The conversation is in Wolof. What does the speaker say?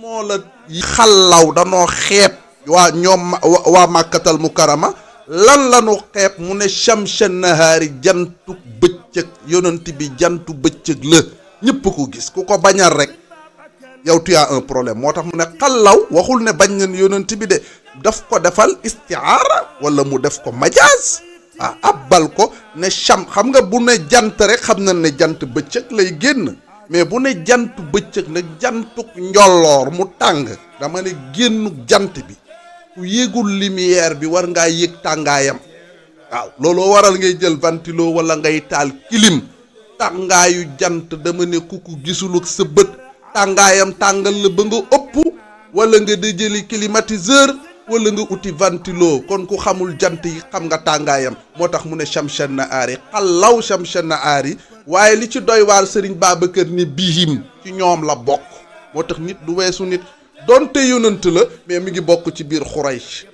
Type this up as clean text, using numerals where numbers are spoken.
moo la xallaw danoo xeeb waa ñoom waa màkkatal mukarama lan lanu xeeb mu ne shamsa nahaari jantu bëccëg yonent bi jantu bëccëg la ñëpp ko gis ku ko bañal rek yow tu as un problème moo tax mu ne xallaw waxul ne bañ nañ yonent bi de daf ko defal istiaara wala mu def ko majaaz abbal ko ne xam nga bu ne jant rek xam na ne jant bëccëg lay génn mais bu ne jantu bëccëg nag jantuk njolloor mu tàng dama ne génnu jant bi ku yéegul lumière bi war ngaa yëg tàngaayam waaw looloo waral ngay jël ventilo wala ngay taal clim tàngaayu jant dama ne ku ko gisul ak sa bët tàngaayam tàngal la ba nga ëpp wala nga di jëli climatiseur wala nga uti ventilo kon ku xamul jant yi xam nga tàngaayam moo tax mu ne shamsa nahaari xallaw shamsa nahaari waaye li ci doy waar Sëriñ Babacar ni bihim ci ñoom la bokk moo tax nit du weesu nit donte yonent la mais mi ngi bokk ci biir Xuraysh